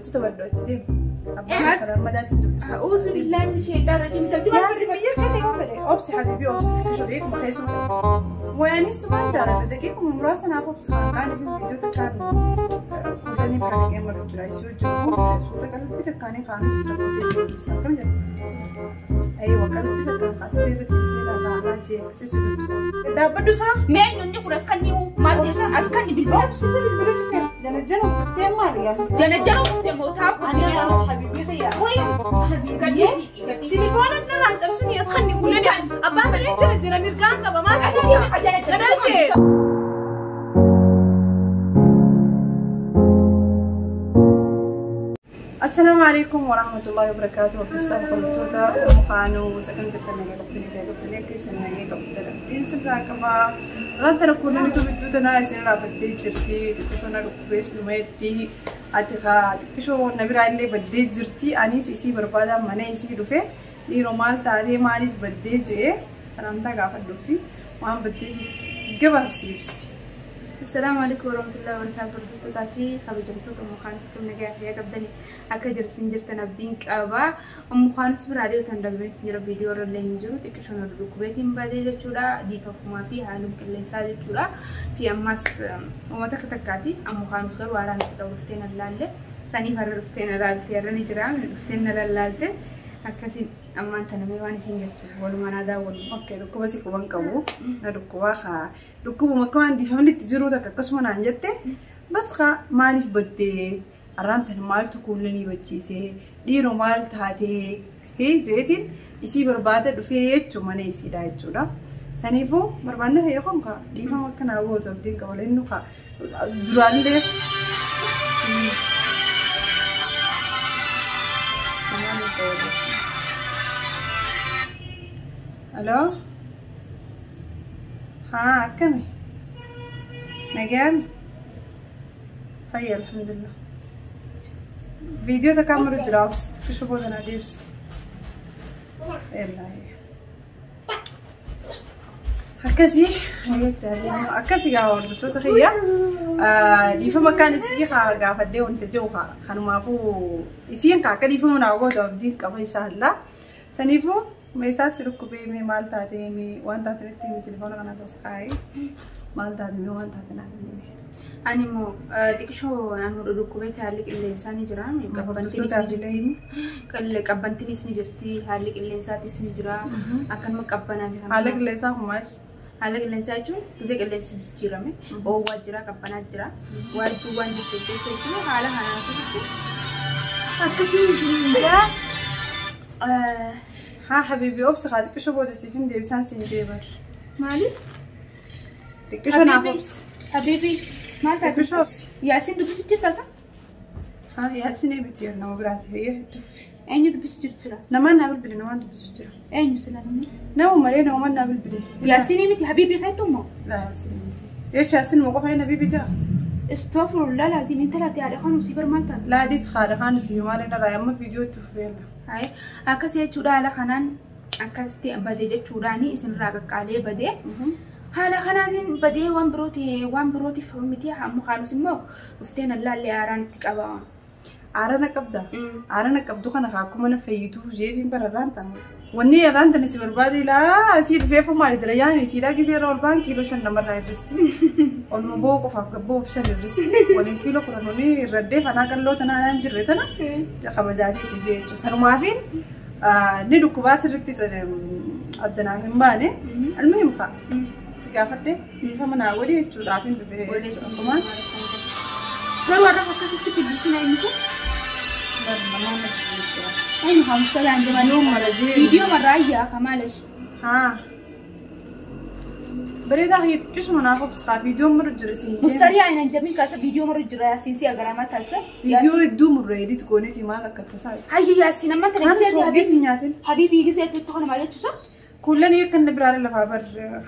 Wajji taphadhu achi deemu. Abbaan karaa madaatiin dubbisu. A'uuzu billaahi min sheexaan rajiim. Intalti maal Yaasi biyya kana yoo fedhe obsi habibi obsi xiqqisho eeguma keessuma. Wayaanis sumaan jaalladha daqiiquma muraasa naaf obsi kan kaan fi viidiyoo takkaan kuulanii bira dhaqee malu jira. Isii wajjin kuuf suuta qalbii takkaanii kaanus rakkisee si dubbisa akkam jedhu. Aywa qalbii takkaan kaasee irra ciisee lallaalaa jee akkasii si dubbisa. Dhaabbadhu isaa. Mee eenyuun kun as kan maal teessa as kan bilbila. Obsi si bilbila cufee jana jana dhuftee maali yaa? Jana jana dhuftee mootaa Ana raawwas habibi xiyyaa. Wayi habibi. Telefoona narraan cabsanii as kan kuulanii abbaan fedhe jira jira mirgaan qaba maal si jedha? Nadalte. Assalaamu alaikum warahmatullahi wabarakatuh. Hordoftoota hordoftoota mukaanuu sakan jirtan nagaa qabdanii fi qabdanii akka isin nagaa qabdan abdiin sirraa qaba. Ranta rakkoonni bidduu tanaa isin irraa baddee jirti. Xiqqishoo na dhukkubees numeetti. Ati kaa xiqqishoo na biraa illee baddee jirti. Anis isii barbaada mana isii dhufe. Dhiiroo maal taatee maaliif baddee je'ee salaamtaa gaafadhuufi waan baddeefis gabaabsi ibsi. Assalaamu alaikum warahmatullahi wabarakatuh. Hordoftoota fi kabajamtoota mukaanus akkam nagaa fayyaa qabdanii akka jirtan jirtan abdiin qaba. Mukaanus biraa dhiyootan darbeetu jira viidiyoo irra illee hin jiru xiqqishoon ol dhukkubeetiin badee jechuudha. Diifafumaa fi haaluma qilleensaa jechuudha. Fi ammas uummata akka takkaati. Mukaanus garuu haaraan itti qabu dhuftee na laalle. Saniif har'a dhuftee na laalte har'a ni jira dhuftee na lallaalte. Akkasiin ammaan tana mee waan isin jettu walumaan aadaa walumaa. Okay, dhukkuba si quban qabu. Na dhukkubaa haa. Dhukkubuma akka waan diifamni itti jiru takka akkasuma naan jette. Bas haa maaliif baddee arraan tan maaltu kuulanii bachiisee dhiiroo maal taatee jeetiin isii barbaada dhufee jechuu mana isiidha jechuudha. Saniifuu barbaanne fayyee kun kaa dhiifama akka naa gootu abdiin qaba inni kaa duraallee. Aloo? Haa akkami? Nagaan? Fayya alhamdulillah. Viidiyoo takkaan maru jira obsi xiqqisho booda naa deebisi. Akkasii akkasii gaa hordoftoota kiyya dhiifama akkaan isii haa gaafadhee wanta jiru kanumaafuu isiin kaa akka dhiifama naa gootu abdiin qaba inshaallah. Saniifuu meeshaa si dhukkubee mee maal taatee mee waan taate natti himi telefoona kanas as kaa'ee maal taate mee waan taate naaf himi. Ani immoo xiqqishoo naannoo dhukkubeetti haalli qilleensaa ni jira. Hordoftoota himi. Qabbantiinis ni jirti, haalli qilleensaatis ni jira. Akkanuma qabbanaa fi Haala qilleensaa kun maal? Haala qilleensaa jechuun gisee qilleensi jijjiirame oowwaa jira, qabbanaa jira. Waa hedduu waan jirtu jecha jechuun haala kanaan akkasitti akkasiin isin jira. Haa habibi obsi haa xiqqishoo booda siif hin deebisaan siin jee bar. Maali? Xiqqishoo naaf obsi. Habibi maal taate? Xiqqishoo obsi. Yaasiin dubbisu jirta sa? Haa yaasiin miti nama biraati fayyee itti fufi. Eenyu dubbisu jirtu sila? Namaan naa bilbile namaan dubbisu jira. Eenyu sila namni? Nama malee namaan naa bilbile. Yaasiin miti habibi keetu immoo? Laa yaasiin miti. Eesh yaasiin moo qofa inni habibi jira? Istoofurullaa laazim intala ati haadha kanuu si bar maal taate? Laadis haadha kaanu si maal inni irraa amma viidiyoo itti fufeella. Hayi akkas jechuudha haala kanaan akkasitti badee jechuudhaani isinirraa qaqqaalee badee. Haala kanaatiin badee waan birooti waan birootiif miti mukaanus immoo dhuftee nallaallee aaraan itti qaba. Aarana qabda. Aarana qabdu kana akkuma na fayyituu jeetiin bara irraan tan. Wanni irraan tan si barbaade laa asii dhufee maali dalagaan isiidhaa gisee irra ol ba'an kiiloo 5 namarraa hir'isti. Olma bo'oo qofaaf gabboof 5 hir'isti. Waliin kiiloo 10 olii irraddee fanaa qalloo tanaa naan jirre tana kabajaateeti jechuudha. Sanumaafiin ni dhukkubaa sirriitti addanaan hin baane. Almuhim fa'a. Si gaafadhe dhiifama naa godhi jechuudhaaf hin dhufe jechuudha. Asumaan. Garuu har'a akkasitti dubbisina inni kun. Eenyu haa mustalaan Viidiyoo mara jee. Viidiyoo marraa ayyaa kamaalash. Haa. Bareedaa kiyya xiqqisuma naaf obsaa viidiyoo maru jira siin jee. Mustariyaa hin anjamin kaasa viidiyoo maru jira yaasiin si agaramaa taasisa. Viidiyoo hedduu murre edit gooneeti maal akka tasaati. Hayya yaasiin amma tana Kan gisee sooggeet hin nyaatin. Habibii gisee itti kana maal jechuusa? Kuullan akka inni biraalee lafaa bar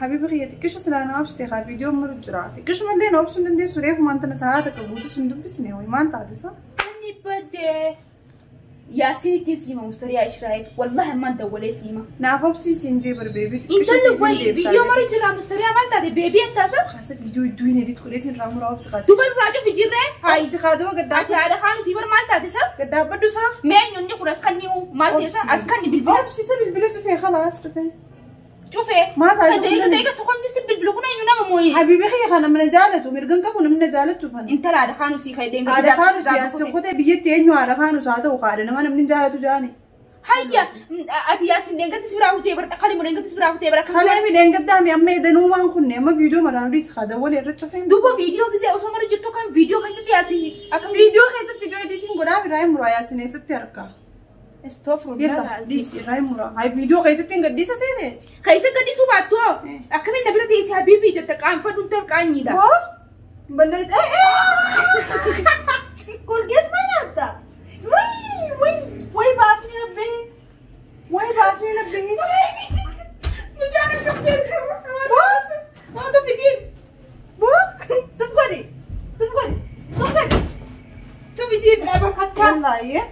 habibi kiyya xiqqishu silaa na obsite haa viidiyoo maru jira. Xiqqishuma illee na obsuu hin dandeessu reefu maanta na sa'aa takka guutuu sun dubbisne wayi maal taate sa? Inni badee. Yaasiin siima mustariyaa Israa'el wallahi ammaan dawwalee siima. Naaf obsiisiin jee bar beebii. Intalli wayi viidiyoo mara jira mustariyaa maal taate beebii attaasa. Kaasa viidiyoo iddoo hin edit godheetiin irraa muraa obsi qaate. Duba irraa cufi jirree. Hayi. Obsi qaatoo gaddaa. Ati haadha kaanu sii bar maal taate sa? Gaddaabbadhu isaa. Mee eenyuun kun as kanni maal teessa as kanni bilbila. Obsiisa bilbila cufee khalaas cufee. Cufee. Maal taate? Daqiiqa daqiiqa sekoondii si bilbilu kun eenyu nama mooyee. Habiibi kiyya kana mana jaalatu mirgan qabu namni jaalachuu fana. Intala haadha kaanu sii kaydeen Haadha kaanu siyaasa kutee biyyatti eenyu haadha kaanu haa ta'u haadha nama namni jaalatu jaani. Hayya ati yaasin deengatti biraa kutee bara dhaqali mu deengatti biraa kutee bara. Kalee mi deengaddaa mi amma edanuu waan kunne amma viidiyoo maraan dhiis haadha wal irra cufee. Duuba viidiyoo gisee osoo mara jirtu kan viidiyoo keessatti yaasin akkam. Viidiyoo keessatti viidiyoo editiin godhaa biraa muraa yaasin eessatti argaa. Astaghfirullah. Yalla dhiis irraa muraa. Hay viidiyoo keessatti hin gadhiisa seeneeti. Keessa gadhiisuu baattu akkamiin na bira teessee habiibii jette qaanfadhu intal qaanyiidha. Boo balleessa. Kolgeet maa nyaatta? Wayii wayii wayii baasni nabbee. Wayii baasni nabbee. Mucaan akka keessa. Mama tuffijiin. Boo tuf godhi tuf godhi tuf godhi. Tuffijiin dhaaba hakkaa. Wallaahi.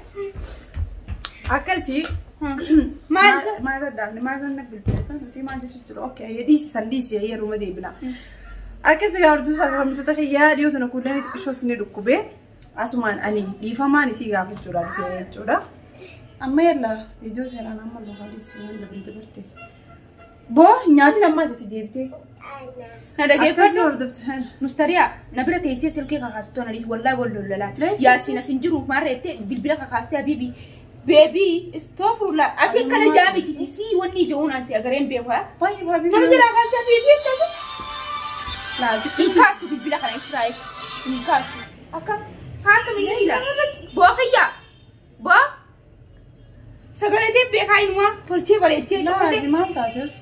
Akkasii. Maal Maal irra maal irra bilbilaa nuti maal jechuun jiru okay dhiisi san dhiisi yeroo deebina. Akkasii gaafatu sarramtoota kiyyaa dhiyoo sana kuulan xiqqishoos ni dhukkube asumaan ani dhiifamaan isii gaafachuudhaaf jechuudha. Amma yalla viidiyoo seeraan amma lafa dhiisi waan dabalta barte. Boo nyaatiin amma asitti deebitee. Na Akkasii dhageeffadhu. hordofte. Mustariyaa na bira teessee silkee kakaastu na dhiisi wallaahi wal lollolaan. Yaasiin as hin jiru maarreettee bilbila kakaastee habiibii. Beebii astaghfirullah ati akkana jaamiti si wanni ija'uun ansi agareen beeku haa. Baay'ee habiibii. Nama jalaa kaastee habiibii akkasii. Laati. Hin kaastu bilbila kana Israa'el. Hin kaastu. Akka haaka minni sila. Boo kiyya. Boo. Sagalee ta'e beekaa inumaa tolchee bareechee Laati cufate. maal taates?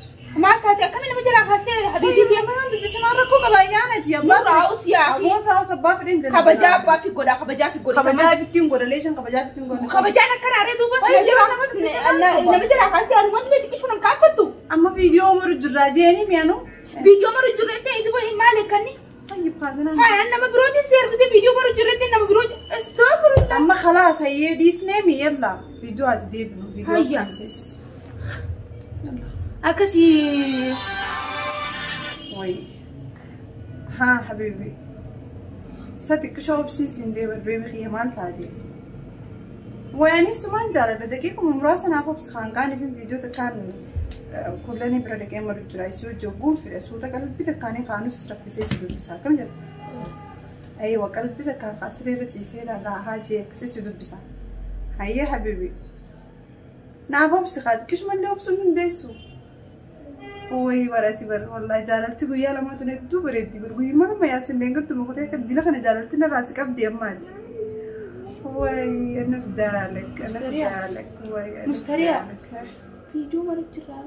Maal taate akkamiin nama jalaa kaastee habiibii biyya. Dubbisimaan rakkoo qaba ayyaanati abbaa. Nurraa'us yaa fi. Nurraa'us abbaa fedhin jala. Kabajaa abbaa fi godha kabajaa fi godha. Kabajaa ifittiin godha leeshan kabajaa ifittiin godha. Kabajaan akkana aree duuba. Nama jalaa kaastee anumaan dulee xiqqishuun hin kaanfattu. Amma viidiyoo maru jirraa jeeni mi'anu. Viidiyoo maru jirreetti duuba maal akkanni. Tayyib kaagana. Haa nama birootiin seerfite viidiyoo maru jirreetti nama biroo. Astaghfirullah. Amma khalaas hayyee dhiisnee mi yalla viidiyoo ati deebinu viidiyoo Hayya. akkamisis. Akkasii. Wayi. Haa habiibi. Isa xiqqishoo obsiisiin jee barbeebi kiyya maal taate? Wayi anis sumaan jaaladha daqiiquma muraasa naaf obsi kaan qaaniif viidiyoo takkaan kullanii bira dhaqee maru jira isii hojii ogguun fedha suuta qalbii takkaanii kaanus raffisee si dubbisa akkam jetta? Aywa qalbii takkaan kaasiree irra ciisee raahaa jee akkasii si dubbisa. Hayyee habiibi. Naaf obsi kaa xiqqishumallee obsuu hin dandeessu. Wayi barati bar wallahi jaalalti guyyaa lamaatu hedduu bareeddi bar guyyuma lama yaasin leengattu mukutee akka dila kana jaalalti narraa si qabdi ammaati. Wayi ana fidaalak ana fidaalak wayi ana Mustariyaa. fidaalak. Viidiyoo maru jirraa.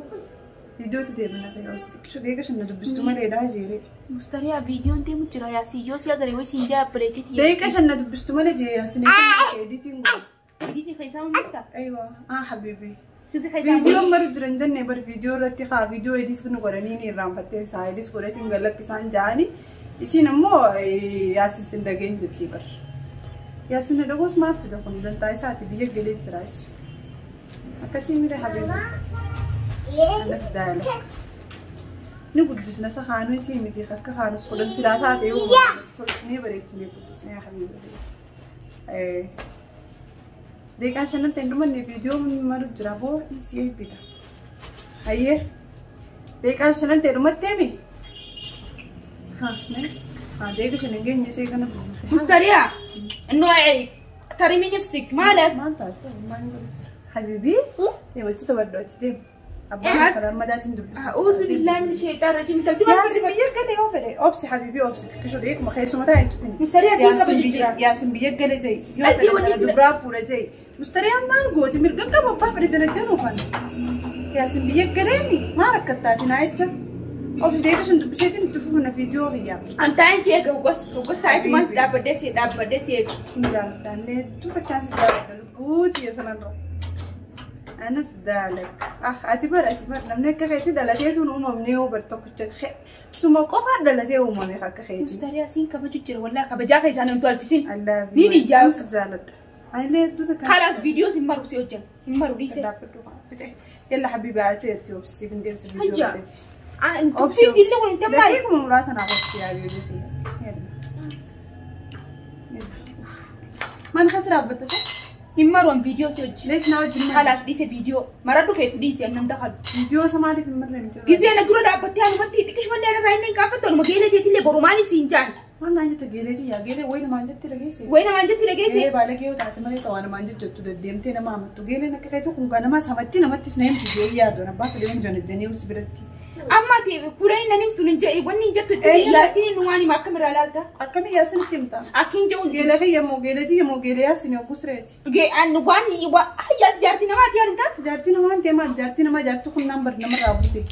Viidiyootti deebina seera obsi xiqqishu deeqa shanna dubbistu maleedha jeere. Mustariyaa viidiyoon deemu jira yaasii yoo si agaree wayi siin jaa abbileetiiti. Deeqa shanna dubbistu malee jee yaasin editiin godhu. Viidiyoo keessaa mul'ata. Aywa ah habibi. Kisi keessaa Viidiyoo maru jiran jennee bar viidiyoo irratti haa viidiyoo edis kun godhanii ni irraanfatteen isaa edis godhatiin galakkisaan ja'anii isiin ammoo yaasin sin dhageen jetti bar. Yaasin dhagoos maal fida kun dantaa isaati biyya galee jira ishi. Akkasii mire habibi. Ana fidaala. Ni guddisna isa kaanuu isii miti akka kaanus kudhan silaa taate yoo tolchinee bareechinee guddisnee habibi. Deeqaan shanan ta'e dhumanne viidiyoo maru jira boo isii eebbidha. Hayyee deeqaan shanan ta'e dhumattee mi? Haa mee haa deeqa shan hin geenye isee kana buute. Mustariyaa. إنه احترمي نفسك مالك. Maal taasisa maal godhu jira? Habibi deemachuu tabaddooti deem. Abbaan karaa madaatiin dubbisu. أعوذ بالله من الشيطان الرجيم. تبدي Yaasin biyya gale yoo fedhe obsi habibi obsi xiqqishu deequma keessuma taa'e cufini. Mustariyaa siin kabaju jira. Yaasin biyya gale ja'i. Yoo Adii fedhe wanni kana dubraa fuudha ja'i. Mustariyaan maal gooti mirga qabu abbaa fedhe jala jenuu kana. Yaasin biyya galeemi maal rakkattaati naa jecha. Obsi deeqa sun dubbiseetiin itti fufna viidiyoo biyyaa. أنت عايز إيه وقص وقص تعيط ما دابدسي دابدسي. Sin jaaladha hedduu takkaan si jaaladha lubbuuti sanarra. Ana fidaalak. Ah ati bar ati bar namni akka keetii dhalateetuun uumamne yoo bar tokkicha suma qofaa dhalatee uumame akka keetii. Mustariyaa siin kabaju jira wallahi kabajaa keessaan hin tolchisin. Allah Ni ijaa. si jaaladha. Anillee hedduu takka. Kalaas viidiyoo hin maru si hojjan. Hin maru dhiise. Yalla habibi aarteerti obsi hin deemsa viidiyoo Hayya. Tuffiin dillee kun hin tammaale. Daqiiquma muraasa naaf obsi yaa beebii. Mana keessa dhaabbatta sa? Hin maru an viidiyoo si hojji. Leesh naa wajjin maal? Kalaas dhiise viidiyoo. Mara dhufeetu dhiise annan dakalu. Viidiyoo isa maaliif hin marre miti? Gizee na dura dhaabbattee anumatti xiqish mallee anarraa inni hin qaanfattu anuma geelee teetillee borumaan isiin jaan. Waan naan jette geeleeti yaa geelee wayi namaan jette dhageesse. Wayi namaan jette dhageesse. Geelee baalagee yoo taate malee ta'u namaan jettu deddeemtee nama amattu geeleen akka keetu kun nama samatti namattis na himtu jee yaadu abbaa fedhee hun janajjanii usi biratti. Amma ati kuleen nan himtu hin jedhi wanni hin jettu itti yaasiin nu waan hima akkamirraa laalta. Akkamii yaasiin itti himta? Akki hin jedhu. Geelee kiyya moo geelee tiyya moo geelee yaasiin yogguu sireeti. Gee an waan hayyaati jaartii namaati yaarinta? Jaartii namaa hin ta'e maal jaartii namaa jaarsi kunnaan bar namarraa buute.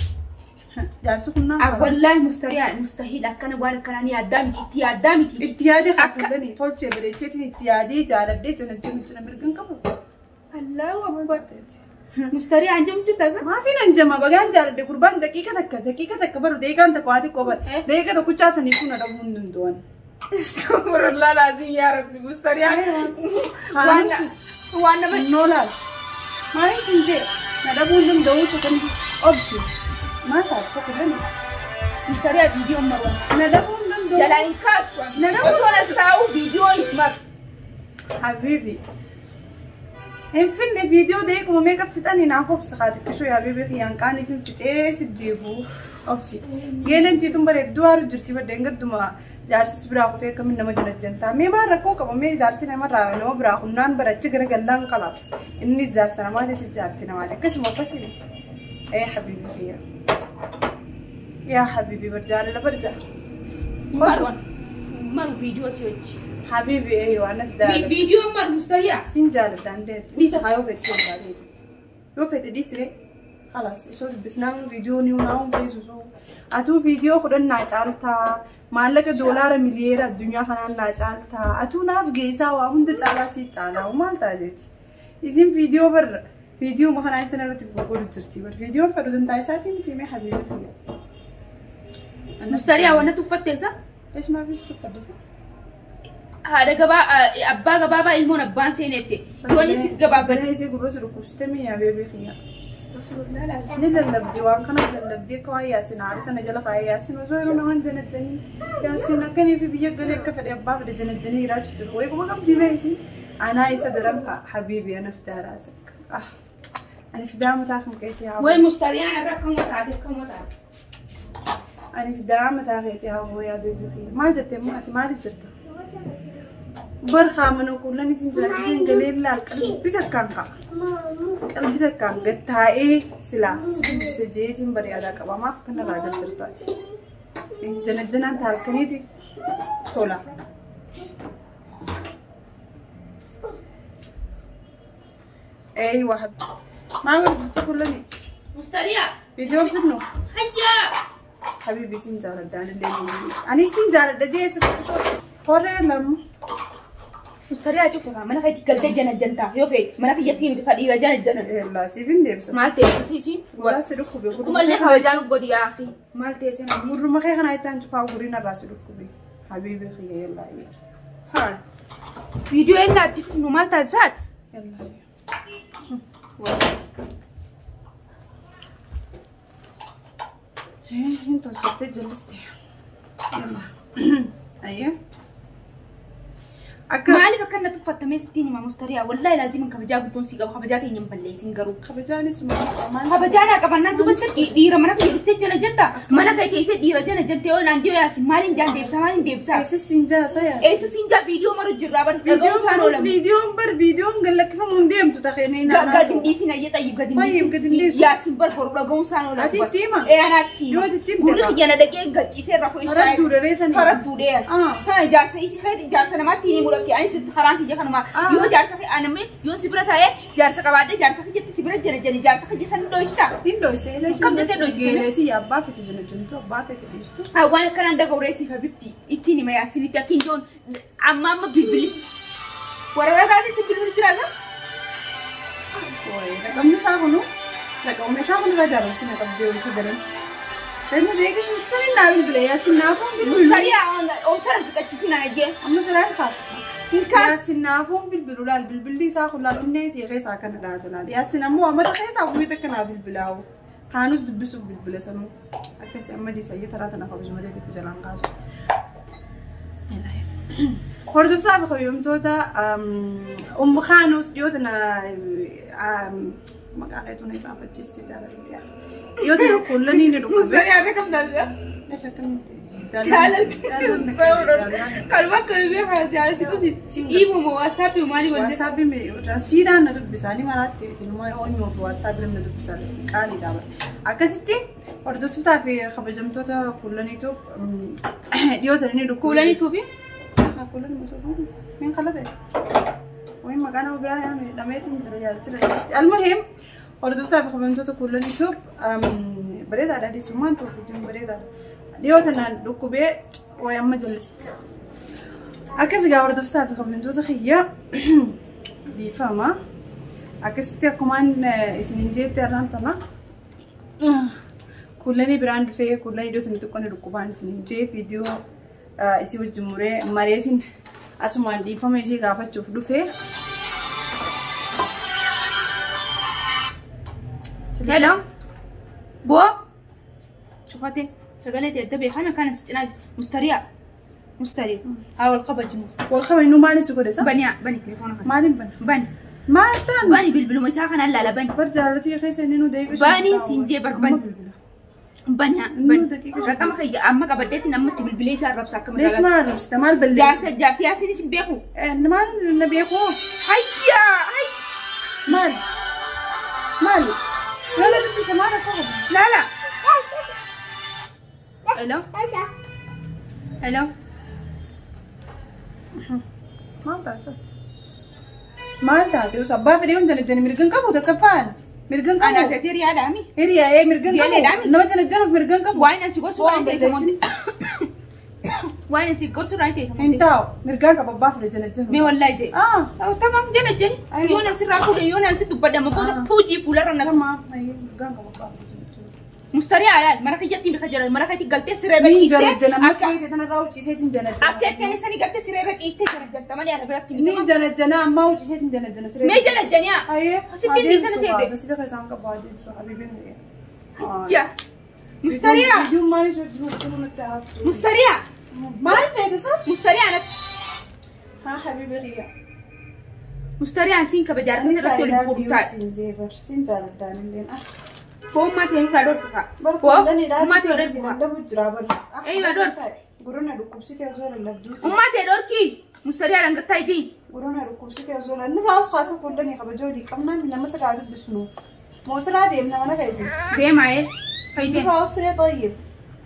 Jaarsi kunnaan. Wallaahi mustariyaa mustahiil akkana waan akkanaa ni yaaddaa miti itti yaaddaa miti. Itti yaadee kakkuudhani tolchee bareecheetiin itti yaadee jaaladhee janajjanii jira mirgan qabu. Allahu akbar. Mustariyaa anjam jirta sa? Maafiin anjama bagaan jaaladhe gurbaan daqiiqa takka daqiiqa takka baru daqiiqaan takka waa xiqqoo bara daqiiqa tokkichaa sanii kun dhabuu hin danda'an. Astaghfirullah lazim yaa rabbi mustariyaa. Waan nama noolaal. Maaliif sin jee na dhabuu hin danda'uu sakandii obsi. Maal taate sakandii? Mustariyaa viidiyoo maruun. Na dhabuu hin danda'u. Jalaa hin kaastu. Na dhabuu. Osoo as taa'u viidiyoo hin maru. Habibi. Hin finne viidiyoo daqiiquma meeqa fixanii naaf obsi haa xiqqisuu yaa beebee kiyyaan qaaniif hin fixee si deebi'u obsi. Geeleen tiituun bareedduu haaru jirti baddeen gadduma jaarsis biraa kutee akkamiin nama janajjantaa mee maal rakkoo qaba mee jaarsi namarraa nama biraa humnaan barachi gara gallaan qalaas innis jaarsa namaatis jaarti namaati akkasuma akkasii miti. Ee habibi kiyya. Yaa habibi bar jaalala barja. Maru viidiyoo si hojji. Habibi eeyyoo anaf jaalala. Viidiyoo maru mustariyaa. Sin jaaladhaan dhiisa haa yoo fedhe sin jaalladha. Yoo fedhe dhiisire خلاص isoo dubbisnaan viidiyoo ni hunaa feesisu. Atuu viidiyoo kudhan naa caaltaa maallaqa doolaara miliyeera addunyaa kanaan naa caaltaa atuu naaf geessaa waa hunda caalaa sii caalaa maal taateeti. Isin viidiyoo barra viidiyoo kanaa isin irratti gurguru jirti bar viidiyoon fedhu dantaa isaatii miti mee habiibi kiyya. Mustariyaa wanna tuffatteessa? Leesh maafis tuffadde? Haadha gabaa abbaa gabaabaa ilmoon abbaan seenette. Yoon isin gabaabaa. Sagalee isii gurra si dhukkubsite mi'a beebee kiyya. Ni lallabdi waan kana lallabdi akka waan yaasin haala sana jala kaa'ee yaasin osoo yeroo namaan janajjanii yaasin akkanii fi biyya galee akka fedhe abbaa fedhe janajjanii jiraachuu jiru. Wayi kuma qabdi mee isin anaa isa daran ka'a habiibi ana fidaa raasakka. Ani fidaa mataa kan keetii haa. Wayi mustariyaan irra akkuma taate akkuma taate. Ani fidaa mataa keetii haa yaa beebee kiyya. Maal jettee ati maaliif jirta? Barxaa mana kuulan isin jiraachisuun galee laal qalbii takkaan ka'a. Qalbii takkaan gad taa'ee silaa si dubbise jeetiin bareedaa qaba. Maaf kanarraa jirtaati. Janajjanaan taalkaniiti tola. Eeywa maal godhatu kuulani? Mustariyaa. Viidiyoon fidnu? Hayyaa. Habibi sin jaaladha anillee. Ani sin jaaladha jee horee lamu. Mustariyaa cufa mana keetti galtee janajjantaa yoo feete mana kiyyatti miti fadhiira janajjanan. Eelaa siif hin deebisa. Maal ta'e siisi? Gurraa si dhukkube. Kumallee kabajaan godhi yaa maal ta'e sana. Gurruma kee kana jechaan cufaa gurriin irraa si dhukkube. Habibi kiyya yellaa yella. Haa. Viidiyoo inni atti fufnu maal taasisaati? Yellaa. Hin tolchattee jalliste. Yellaa. Ayyee. Maaliif akka inni tuffattamee sittiin hima mustariyaa wallaahi laazimin kabajaa guddoon si qaba kabajaa teenya hin balleessin garuu. Kabajaanis Kabajaa naa qabannaan dubbatti dhiira mana kee dhuftee jala jetta mana kee keessa dhiira jala jette yoo naan jiru yaasin maaliin jaan deebisa maaliin deebisa. Eessa siin jaa saya. Eessa siin jaa viidiyoo maru jirraa bar dhaga'uu Viidiyoon bar viidiyoon gallakkifamu hin deemtu takheenii naannoo. Gadi hin dhiisin ayyee xayyib gadi hin dhiisin. Yaasin bar boru dhaga'uu isaan oolan. Ati itti hima. Ee anaatti hima. Yoo itti himte. Gurri kiyya na dhagee gachiisee rafuu ishee. Faradduu dheeresanii. Faradduu dheer. Jaarsa isi jaarsa namaatti ni mudhakki ani sitti karaan kiyya kanuma yoo jaarsa aname yoo si bira taa'ee jaarsa qabaadhe jaarsa kiyyatti si bira jala jala jaarsa kiyya san dho'ista. Hin dho'ise. Kam jettee dho'iste? Geeleetii abbaa fete jala jirtu abbaa fete dhiistu. Waan akkanaan dagawreessiif habibti ittiin hima yaasinitti akka hin joon amma amma bilbili. Warra taate si bilbilu jiraata? Raqamni isaa kunu raqamni isaa kun irra jaalatti na qabdee isa galan. Lama deeqa shan naa bilbila Yaasin naafuun bilbilu. Mustariyaa obsaraan fixachiisin ayyee. Amma jalaan kaasa. Hin kaas. Yaasin naafuun bilbilu laal bilbilli isaa kun laal onnee keessaa kana dhaata laal. Yaasin ammoo amata keessaa guyyaa takka naa bilbilaa'u. Kaanus dubbisuuf bilbila sanuu. Akkasii amma diisayyee taraa tana kabajuma ta'eef jalaan kaasu. Hordoftoota fi kabajamtoota Ummu Kaanus dhiyoo tana maqaa keetu na irraanfachiiste jaalalti. Dhiyoo tana kullanii ni dhukkube. Mustariyaa beekamtaa. Jaalalti. Kalma akka beekaa jaalalti kun dhiibuma waasaappii maalii wal Waasaappii rasiidhaan na dubbisaanii maraatti isinuma oonyoo fi waasaappii na dubbisaa qaaliidha. Akkasitti hordoftootaa fi kabajamtoota kullaniitu dhiyoo tana ni dhukkube. Kuulanii tuubi. Kuulanii tuubi. Min qalate. Wayin maqaa nama biraa yaame dhameetiin jira jaallatira. Almuhim hordoftoota fi kabajamtoota kuulaniitu bareedaadha dhiisummaan tokko jiru bareedaadha. Dhiyoo tanaan dhukkubee wayi amma jalliste. Akkas egaa hordoftoota fi kabajamtoota kiyya dhiifama. Akkasitti akkumaan isiniin jetti har'aan tana kuulanii biraan dhufee kuulanii iddoo isin xiqqoon dhukkubaan isiniin jee viidiyoo isii wajjin muree mareetiin asumaan dhiifama isii gaafachuuf dhufee. Hello. Boo. Cufate. Sagalee adda beekame kana si cinaa mustariyaa. Mustariyaa. Haa wal kabajnu. Wal kabajnu maaliin si godhe sa? Bani bani telefoona kana. Maaliin bana? Bani. Maal ta'an? Bani bilbiluma isaa kanaan laala bani. Bar jaalatii keessa inni nu deebisu. Bani siin jee bar bani. Bani bani. Daqiiqa Raqama kiyya amma qabaddeetti namatti bilbilee isaa arrabsa akka Lees magaalaa. maal arrabsita maal balleessa? Jaarta jaartii yaasiin isin beeku. Maal na beeku? Hayyaa hayya. Maal? Maal? Lola dubbisa maal akka qabu? Laala. Hello. Hello. Maal taate? Maal taate? Abbaa fedhii hunda jennee mirga hin qabu takka faan. Mirga hin Anaa qabu. feetee riyaadhaami. Hiriyaa ee mirga hin qabu. Riyaadhaami. Nama janajjanuuf mirga hin qabu. Waan asi gorsu Waan waan ta'e balleessin. Waan asi gorsu waan ta'e Hin taa'u. Mirga hin qabu abbaa fedhe janajjanuuf. Mee wallahi jee. Ah. Tamam jala jeni. Aywa. Yoon asirraa fuudhe yoon asi dubbadama booda Ah. puujii fuularra na. Tamam. Mirga hin qabu abbaa fedhe janajjanuuf. Mustariyaa alaal mana kiyyatti mirga jala mana kiyyatti galtee siree irra Niin ciistee janajjana. Amma akka siree kanarraa ucciseetiin janajjana. akka ittiin isanii galtee siree irra ciistee janajjalta malee ana biratti miti. Niin janajjana ammaa ucciseetiin janajjana siree. Mee janajjaniyaa. Ayyee. Sitti dhiisana seete. Sika keessaan qabu adeemsu habiibiin. Yaa. Mustariyaa. Viidiyoon maaliif hojii hojii nutti haftu? Mustariyaa. Maal feete sa? Mustariyaa natti. Haa habiibi kiyya. Mustariyaan siin kabajaa Ani irratti waliin fuudhu taa'e. siin jeebar siin jaaladhaan illeen. Foommaa ta'e nurraa dhorka kaa. Bar kuulanii Ummaa ta'e dhaabbii dhorki kaa. lallabu jira bar. Eeywa dhorki. Guruna dhukkubsite osoo lallabduuti. Ummaa ta'e dhorki. Mustariyaa dhangattaa ijii. Guruna dhukkubsite osoo nurraa os kaasa kuulanii kabajoo dhiqamnaa nama sirraa dubbisnu. Moo sirraa deemna mana keeti. Deemaa ee. Fayyidee. Nurraa os siree xayyib.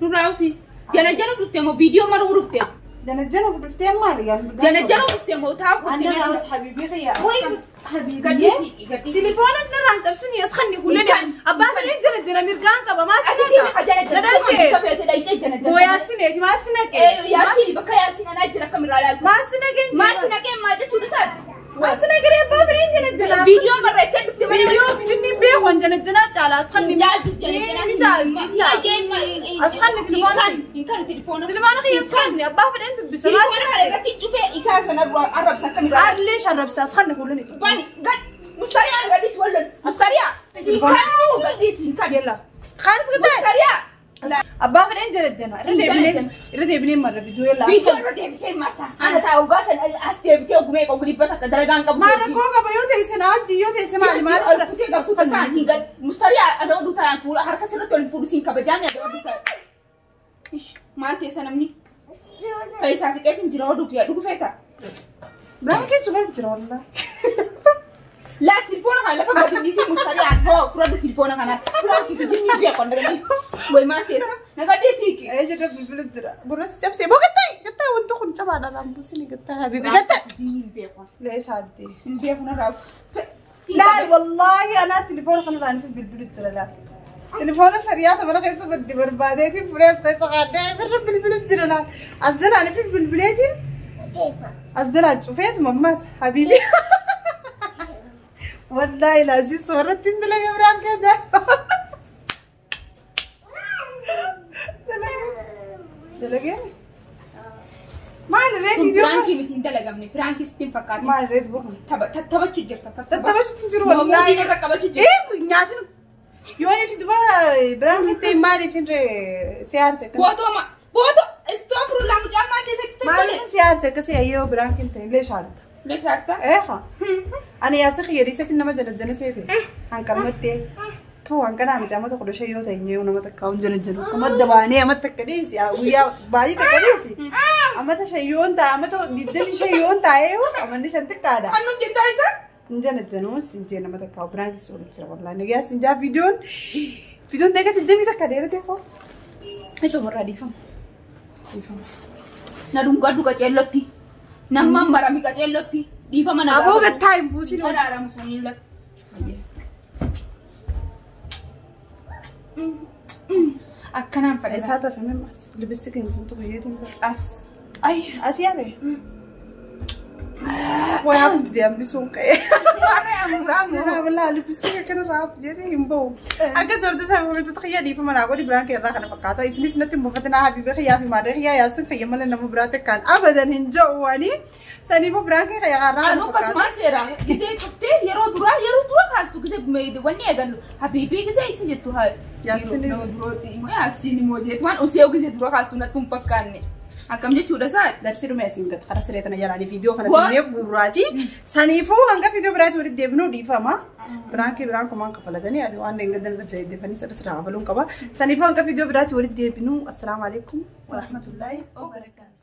Nurraa usi. Jana jana dhuftee moo viidiyoo maruu dhuftee? Janajjana dhuftee maali gaa? Jana jana dhuftee moo taa'u Anna dhuftee? raawwas habiibii kiyya. Wayi habiibii. Gaddi siiqi gaddi. Telefoona narraan cabsini as kanni kuulanii Mirgaan. abbaa fedhe jana jana mirgaan qaba maal Asitti sinaka? maka jana jana. Nadalte. Kafeete dhayitee jana jana. Moo yaasineeti maal sinaqe? Yaasiin bakka yaasiin anaa jira akkamirraa laaltu. Maal sinaqe? Maal si naqee maal jechuun isaati? Maal sinaqe abbaa fedhe jana jana. Viidiyoo barreessee dhuftee malee. Viidiyoo bijinni beeku jana jana caala as kanni. Jaaltu jana jana. Ni jaalti. As kanni telefoona. Hin kanu telefoona. Telefoona kiyya as kanni abbaa fedhe dubbisa maal Telefoona kana sinaqe? irratti cufee isaa sana arrabsa akkamirraa. Arlee sharrabsa as kanni kuulanii. Bani gad Mustariyaa gadhiis wallol. Mustariyaa. Hin kanu gadhiis hin kanu. Yalla. Kaanis guddaa. Mustariyaa. Abbaa fedhe jana jana. Irra deebinee marra viidiyoo yalla. Viidiyoo irra deebisee marta. Ana taa'u gaa san as deebitee ogumee qogu dhibbata akka dalagaan qabu. Maal rakkoo qaba yoo ta'e sana hojii yoo ta'e maali maal Ol kutee qabsu tasaatiin gad. Mustariyaa adaba duutaa fuula harka sirriitti ol fuudhu siin kabajaame adaba duutaa. Ish maal teessa namni? Faayisaa fixeetiin jira oduu guyyaa dhugu feeta. Biraan keessa kan jira wallahi. Laa telefoona kana lafa gadi dhiisii mustariyaa hoo fudhadhu telefoona kana. Fudhadhu kijinni biyya qonna gadhiis. Wayi maal teessa? Nagadhiisii. Ee jira bilbila jira. Gurra si cabsee boo gattaa gattaa wanti kun cabaadha raambuusini gattaa habibi gattaa. Hin beeku. Leesh addi. Hin beeku narraa. Laa wallahi anaa telefoona kanarraan fi bilbilu jira laa. Telefoona shariyaa mana keessa baddi barbaadeetiin furees keessa kaadhee firra bilbilu jira laa. As jalaan fi bilbileetiin as jalaan cufeetu mammaas habibi. Wallahi laazim soorratti hin dalage biraan kee ajaa'iba. Dalagee? Maal ree Kun viidiyoo? piraankii miti hin dalagamne. Piraankii sitti hin fakkaatin. Maal ree duba? Taphachuu jirta. Tattabachuutti jiru Wallaahi. wallaahi. Irra qabachuu jirta. Ee nyaatin. Yoo inni duba biraan kittee maaliif hin ree si aarse akkasii? Bootoo ma bootoo istoofrullaa mucaan maal keessatti tottole? Maaliif si aarse akkasii ayyoo biraan kittee illee shaalta. Leeshaarta. Eeha. Ani yaasa kiyyadiisatti nama jalajjana seete. Hanqalmattee. Tu hanqanaa miti amma tokko dhoshe yoo ta'e nyee nama takka hun jalajjanu. Akka madda baanee amma takka dhiisi. Guyyaa baay'ee takka dhiisi. Amma ta shayyoon ta'a amma ta digdami shayyoon taa'ee amanni shan xiqqaadha. Annuun jettaa isa? Hin jalajjanu sin jee nama takka biraan keessa oolu jira wallaahi. Nagaa sin jaa viidiyoon viidiyoon deegatti digdami takka dheerate koo. Isa warraa dhiifama. Dhiifama. Na dhungadhu qaceellotti. Namman marami qaceellotti. Dhiifama na Aboo gattaa hin buusin. Araaramu sanii lafa. Akkanaan fedha. Isaa tolfame maas libistikiin sun tokko yeetiin As. Ay, asii hafe. Waa hafti hambisuun ka'e. Warra amuraamu. Walaa lipstick akkanarraa hafu jedhee hin bahu. Akka sorti hordoftoota xiyyaa dhiifama naa godhi biraan keerraa kana fakkaata. Isinis natti hin buufatinaa habiiba xiyyaa fi maadree xiyyaa yaasin xiyya malee nama biraatti akkaan abadan hin jedhu ani. Saniifuu biraan kee xiyyaa irraa Anu kana fakkaata. akkasumaan seera. Gisee cuftee yeroo dura kaastu gisee wanni eegallu habiibii gisee isa jettu haa. Yaasini. Nama birooti immoo yaasiin immoo jeetu waan usee gisee dura kaastu natti hin fakkaanne. Akkam jechuudha isaa. Darsi dhume asiin gad qara siree tana jalaanii viidiyoo kana Waan- finnee gurraachi. Saniifuu hanga viidiyoo biraatti walitti deebinuu dhiifama. Biraan kee biraan kumaan kafalatanii ati waan deengatan irra deebanii sirrii sirraa kafaluun qaba. Saniifuu hanga viidiyoo biraatti walitti deebinuu assalaamu alaikum warahmatullaahi wabarakaatu.